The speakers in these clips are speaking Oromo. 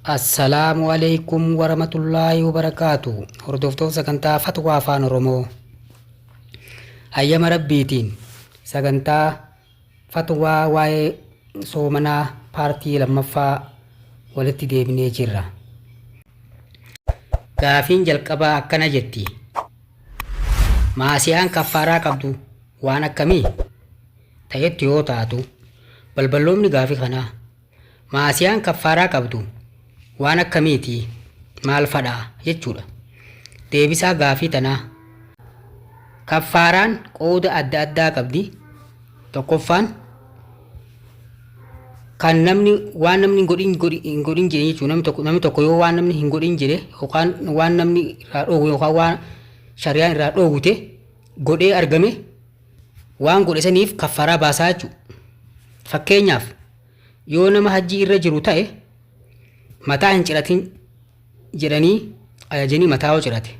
Assalaamu alaikum warahmatullaahi wabarakaatu. Hordoftoota sagantaa Fatwaa Afaan Oromoo. Hayyama Rabbiitiin sagantaa Fatwaa waa'ee soomanaa paartii lammaffaa walitti deebinee jirra. Gaafiin jalqabaa akkana jetti. Maasiyaan kaffaaraa qabdu waan akkamii? Ta'etti yoo taatu, balballoomni gaafii kanaa maasiyaan kaffaaraa qabdu waan akkamiiti? Maal fadha? Jechuudha. Deebisaa gaafii tanaa. Kaffaaraan qooda adda addaa qabdi. Tokkoffaan kan namni waan namni hin godhin hin godhin jedhe jechuudha. Namni tokko yoo waan namni hin godhin jedhe yookaan waan namni irraa dhoogu yookaan waan shari'aan irraa dhoowwite godhee argame, waan godhe saniif kaffaaraa baasaa jechuudha. Fakkeenyaaf, yoo nama hajjii irra jiru ta'e, mataa hin ciratin jedhanii ajajanii mataa yoo cirate,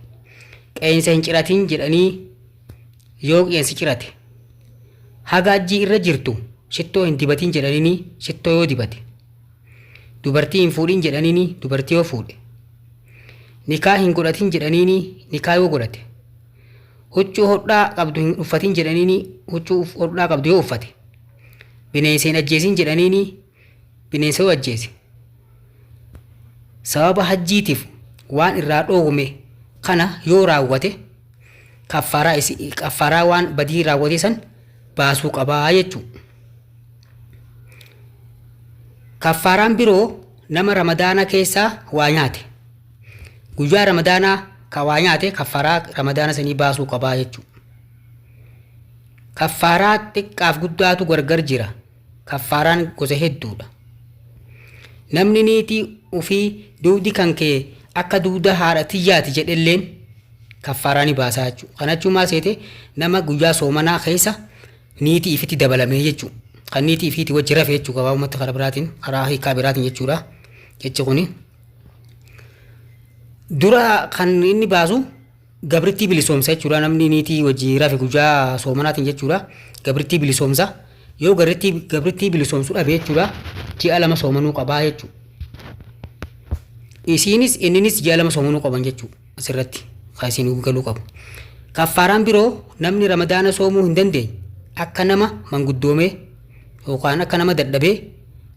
qeensa hin ciratin jedhanii yoo qeensi cirate, haga hajjii irra jirtu shittoo hin dibatin jedhanii shittoo yoo dibate, dubartii hin fuudhin jedhanii dubartii yoo fuudhe, nikaa hin godhatin jedhanii nikaa yoo godhate, huccuu hodhaa qabdu hin uffatin jedhanii huccuu hodhaa qabdu yoo uffate, bineensa hin ajjeesin jedhanii bineensa yoo ajjeese, sababa hajjiitiif waan irraa dhoowwame kana yoo raawwate, kaffaaraa waan badii raawwate san baasuu qabaa jechuudha. Kaffaaraan biroo nama Ramadaana keessaa waa nyaate. Guyyaa Ramadaanaa ka waa nyaate kaffaaraa Ramadaana sanii baasuu qabaa jechuudha. Kaffaaraa xiqqaaf guddaatu gargar jira. Kaffaaraan gosa hedduudha. Namni niitii ofii "Dugdi kan kee akka dugda haadha tiyyaati" jedhelleen kaffaaraa ni baasaa jechuudha. Kana jechuun maal seete? Nama guyyaa soomanaa keessa niitii ifitti dabalamee jechuudha. Kan niitii ifiitti wajji rafe jechuudha, gabaabumatti karaa biraatiin, karaa hiikaa biraatiin jechuudha. Jechi kuni. Dura kan inni baasu gabrittii bilisoomsa jechuudha. Namni niitii wajji rafe guyyaa soomanaatiin jechuudha. Gabrittii bilisoomsa. Yoo gabrittii bilisoomsuu dhabe jechuudha, ji'a 2 soomanuu qabaa jechuudha. Isiinis inninis ji'a 2 soomanuu qaban jechuudha. Asirratti kan isin galuu qabu. Kaffaaraan biroo namni Ramadaana soomuu hin dandeenye, akka nama manguddoomee yookaan akka nama dadhabee,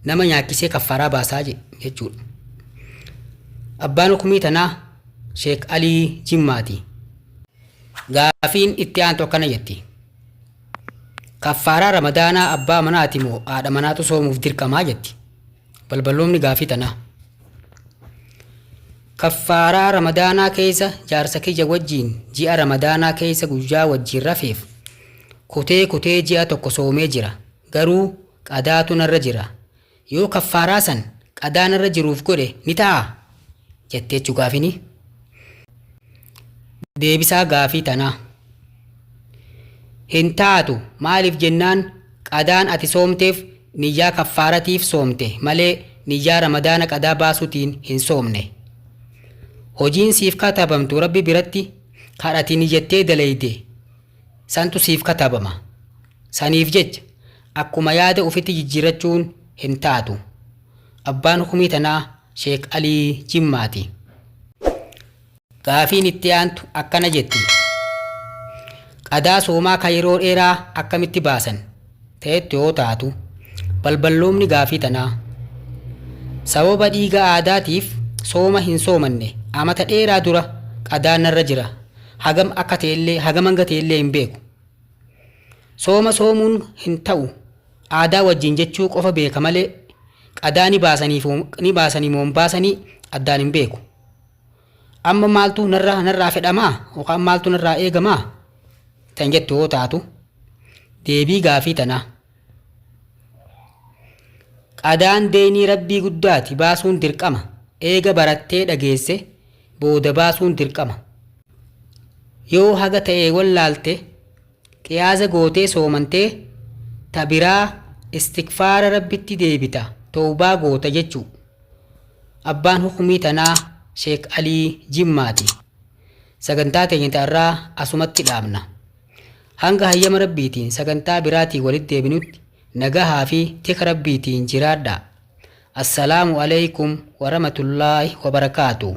nama nyaachisee kaffaaraa baasaa jechuudha. Abbaan hukumii tanaa Sheek Alii Jimmaati. Gaafiin itti aantu akkana jetti. Kaffaaraa Ramadaanaa abbaa manaati moo haadha manaatu soomuuf dirqamaa jetti. Balballoomni gaafii tanaa. Kaffaaraa Ramadaanaa keessa jaarsa kiyya wajjiin ji'a Ramadaanaa keessa guyyaa wajjiin rafeef kutee kutee ji'a 1 soomee jira. Garuu qadaatu narra jira. Yoo kaffaaraa san qadaa narra jiruuf godhe ni ta'aa? Jettee jechuu gaafini. Deebisaa gaafii tanaa. Hin taatu. Maaliif jennaan, qadaan ati soomteef niyyaa kaffaaratiif soomte malee niyyaa Ramadaana qadaa baasuutiin hin soomne. Hojiin siif katabamtu Rabbi biratti kan ati niyyattee dalayde santu siif katabama. Saniif jecha akkuma yaada ufitti jijjiirrachuun hin taatu. Abbaan hukumii tanaa Sheek Alii Jimmaati. Gaafiin itti aantu akkana jetti. Qadaa soomaa ka yeroo dheeraa akkamitti baasan? Ta'ettu yoo taatu, balballoomni gaafii tanaa. Sababa dhiiga aadaatiif sooma hin soomanne amata dheeraa dura, qadaan narra jira. Hagam akka ta'ellee, hagam hanga ta'ellee hin beeku. Sooma soomuun hin ta'u, aadaa wajjin jechuu qofa beeka malee qadaa ni baasanii moo hin baasanii addaan hin beeku. Amma maaltu narraa fedhamaa yookaan maaltu narraa eegamaa? Tan jettu yoo taatu, deebii gaafii tanaa. Qadaan deynii Rabbii guddaati, baasuun dirqama. Eega barattee dhageesse booda baasuun dirqama. Yoo haga ta'e wallaalte, qiyaasa gootee soomantee ta biraa istikfaara Rabbitti deebita, towbaa goota jechuu. Abbaan hukumii tanaa Sheek Alii Jimmaati. Sagantaa teenya ta'arraa asumatti dhaabna. Hanga hayyama Rabbiitiin sagantaa biraatiin walitti deebinutti nagahaa fi tika Rabbiitiin jiraadhaa. Assalaamu alaikum warahmatullaahi wabarakaatu.